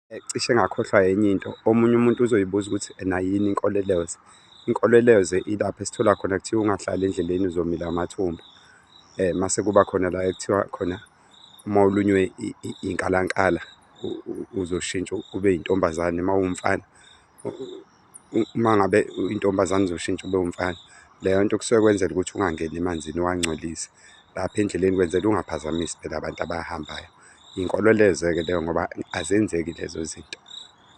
Cishe ngakhohlwa enye into, omunye umuntu uzoyibuza ukuthi ena yini inkoleloze. Inkoleloze ilapho esithola khona kuthiwa ungahlali endleleni uzomila amathumba. Mase kuba khona la ekuthiwa khona uma ulunywe inkalankala uzoshintsha ube intombazane, uma uwumfana uma ngabe uyintombazane uzoshintsha ube umfana. Leyo nto kusuke kwenzela ukuthi ungangeni emanzini uwangcolise. Lapha endleleni kwenzela ungaphazamisi phela abantu abahambayo. Inkoleleze-ke leyo ngoba azenzeki lezo zinto.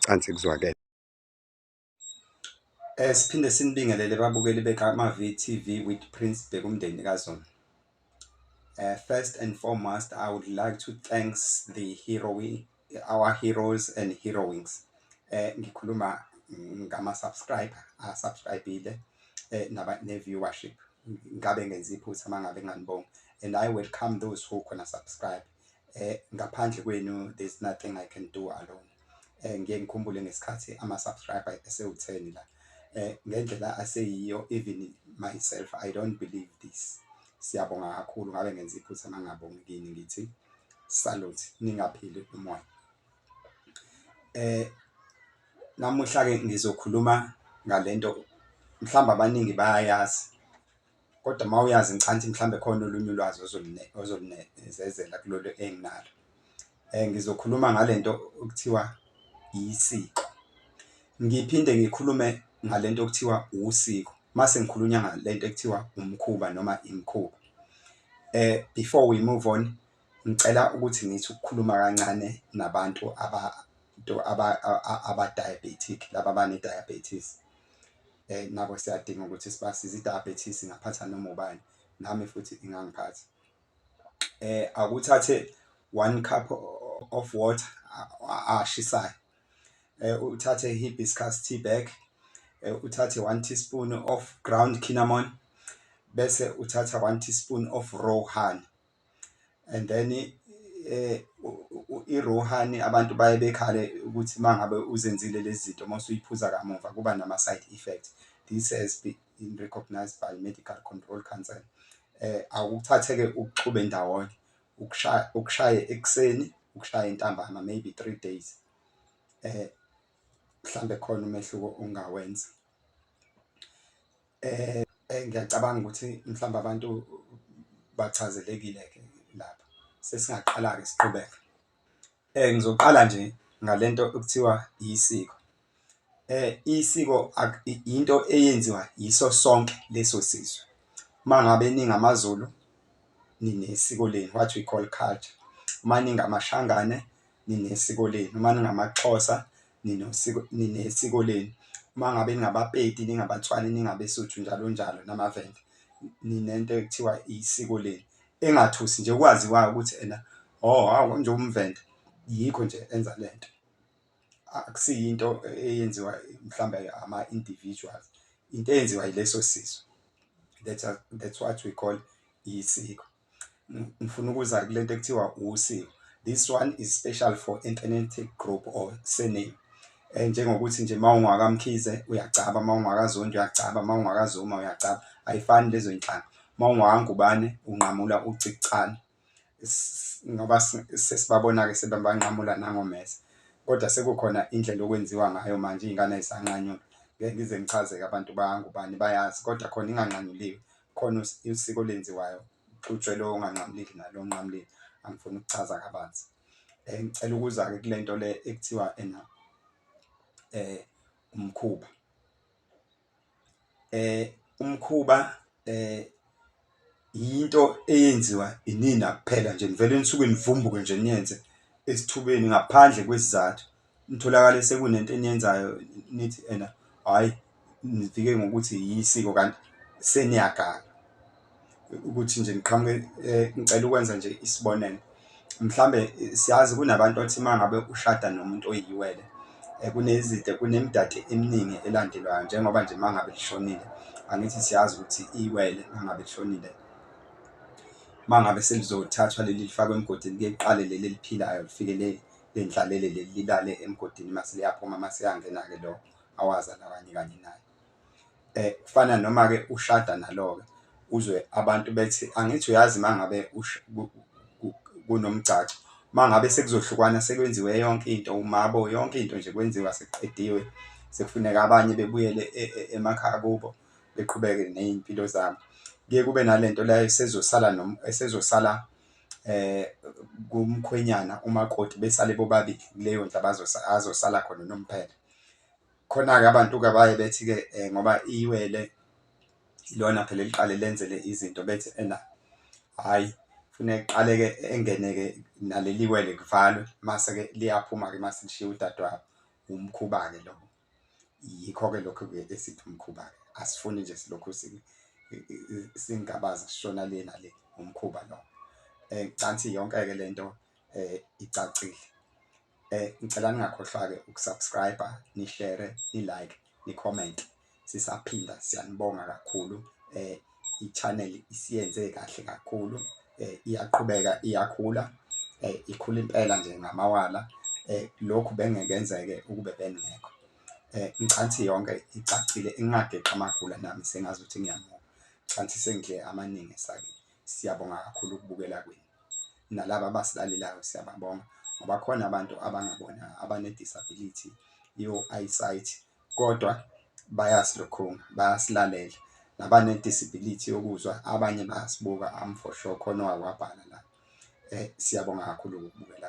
Cansi kuzwakele. Siphinde sinibingelele babukeli bekaMavi TV with Prince Bhekumndeni kaZulu. First and foremost, I would like to thanks the hero, our heroes and heroines. Ngikhuluma ngama-subscriber a-subscribe-ile ne-viewership. Ngabe ngenza iphutha uma ngabe nginganibongi. And I welcome those who gonna subscribe. Ngaphandle kwenu there's nothing I can do alone. Ngiye ngikhumbule ngesikhathi ama-subscriber esewu-10 la. Ngendlela aseyiyo, even myself I don't believe this. Siyabonga kakhulu, ngabe ngenza iphutha uma ngingabongi kini, ngithi salute, ningapheli umoya. Namuhla-ke ngizokhuluma ngalento mhlawumbe abaningi bayayazi, kodwa uma uyazi ngicabanga ukuthi mhlawumbe khona olunye ulwazi ozolunezezela kulolu enginalo. Ngizokhuluma ngale nto okuthiwa isiko, ngiphinde ngikhulume ngale nto okuthiwa usiko, mase ngikhulunywa ngale nto ekuthiwa umkhuba noma imikhuba. Before we move on, ngicela ukuthi ngithi ukukhuluma kancane nabantu abantu aba-diabetic, laba abane-diabetes. Nabo siyadinga ukuthi sibasize, i-diabetes ingaphatha noma ubani, nami futhi ingangiphatha. Akuthathe 1 cup of water ashisayo, uthathe hibiscus tea bag, uthathe 1 teaspoon of ground cinnamon, bese uthatha 1 teaspoon of raw honey, and then i-raw honey, abantu baye bekhale ukuthi uma ngabe uzenzile lezi zinto, uma usuyiphuza kamuva kuba nama-side effects. This has been recognized by Medical Control Council. Akuthathe-ke ukuxube ndawonye, ukushaye, ukushaye ekuseni, ukushaye ntambama, maybe 3 days. Mhlambe khona umehluko ongawenza. Ngiyacabanga ukuthi mhlawumbe abantu bachazelekile-ke lapha. Sesingaqala-ke siqhubeke. Ngizoqala nje ngalento ekuthiwa isiko. Isiko into eyenziwa yiso sonke leso sizwe. Uma ngabe ningamaZulu ninesiko lenu, what we call culture. Uma ningamaShangane ninesiko lenu, uma ningamaXhosa ninosiko, ninesiko lenu. Uma ngabe ningabaPedi, ningabaTswana, ningabeSuthu, njalo njalo, namaVenda, ninento ekuthiwa isiko lenu. Engathusi nje okwaziwayo ukuthi ena, oh hawu, nje umVenda yikho nje enza lento. Akusiyo into eyenziwa mhlawumbe ama-individuals, into eyenziwa yileso sizwe. That's what we call isiko. Ngifuna ukuza kule nto ekuthiwa usiko. This one is special for ethnic group or surname. Njengokuthi nje uma ungowakaMkhize uyagcaba, uma ungowakaZondi uyagcaba, uma ungowakaZuma uyagcaba, ayifani lezo y'nhlanga. Uma ungowakaNgubane unqamula ucicane, ngoba sesibabona-ke sebebanqamula nangomese, kodwa sekukhona indlela okwenziwa ngayo manje, iy'ngane ay'sanqanyulwa. Ngeke ngize ngichaze-ke, abantu bakaNgubane bayazi, kodwa khona inganqanyuliwe, khona usiko olenziwayo, kuxutshwe lo onganqamulile nalo onqamulile. Angifuni ukuchaza kabanzi. Ngicela ukuza-ke kule nto le ekuthiwa ena umkhuba. Umkhuba into eyenziwa inina kuphela nje, nivele nisuke nivumbuke nje niyenze esithubeni ngaphandle kwesizathu. Nitholakale sekunento eniyenzayo, nithi ena hhayi, nifike ngokuthi yisiko kanti seniyaganga. Ukuthi nje niqhamuke, ngicela ukwenza nje isibonelo, mhlambe siyazi kunabantu othi uma ngabe ushada nomuntu oyiwele, kunezinto, kunemidade eminingi elandelwayo, njengoba nje uma ngabe lishonile, angithi siyazi ukuthi iwele uma ngabe lishonile, uma ngabe selizothathwa leli lifakwe emgodini, kuye kuqale leli eliphilayo lifike lendlalele leli lilale emgodini, mase liyaphuma, mase eyangena-ke lo awazala kanye kanye naye. Kufana noma-ke ushada nalo-ke, uzwe abantu bethi, angithi uyazi uma ngabe kunomgcagco. Uma ngabe sekuzohlukwana sekwenziwe yonke into umabo yonke into nje kwenziwa sekuqediwe, sekufuneka abanye bebuyele emakhaya kubo beqhubeke ney'mpilo zabo. Kuye kube nalento le esezosala esezosala kumkhwenyana umakoti besale bobabili kuleyo ndlu azosala khona unomphela. Khona-ke abantu-ke abaye bethi-ke ngoba iwele ilona phela eliqale lenzele izinto bethi ena hhayi, kufuneka kuqale-ke engene-ke naleli wele kuvalwe, mase-ke liyaphuma-ke mase lishiya udadewabo. Umkhuba-ke lowo. Yikho-ke lokho-ke esithi umkhuba-ke, asifuni nje silokhu singabaza sishona le nale, umkhuba lowo. Ngicabanga yonke-ke lento icacile. Ngicela ningakhohlwa-ke uku-subscribe-a, ni-share-e, ni-like, ni-comment-e. Sisaphinda siyanibonga kakhulu i-channel isiyenze kahle kakhulu iyaqhubeka iyakhula ikhula impela nje ngamawala. Lokhu bekungeke ukube beningekho. Ngicabanga ukuthi yonke icacile ngingageqi amagula nami sengazuthi ngiyanuka. Ngicabanga ukuthi sengidle amaningi esakeni. Siyabonga kakhulu ukubukela kwenu. Nalaba abasilalelayo siyababonga ngoba khona abantu abangabona abane-disability yo-eyesight kodwa bayasilokhunga, bayasilalela. Nabane-disability yokuzwa abanye bayasibuka I'm for sure khona owake wabhala la. Siyabonga kakhulu ukubukela.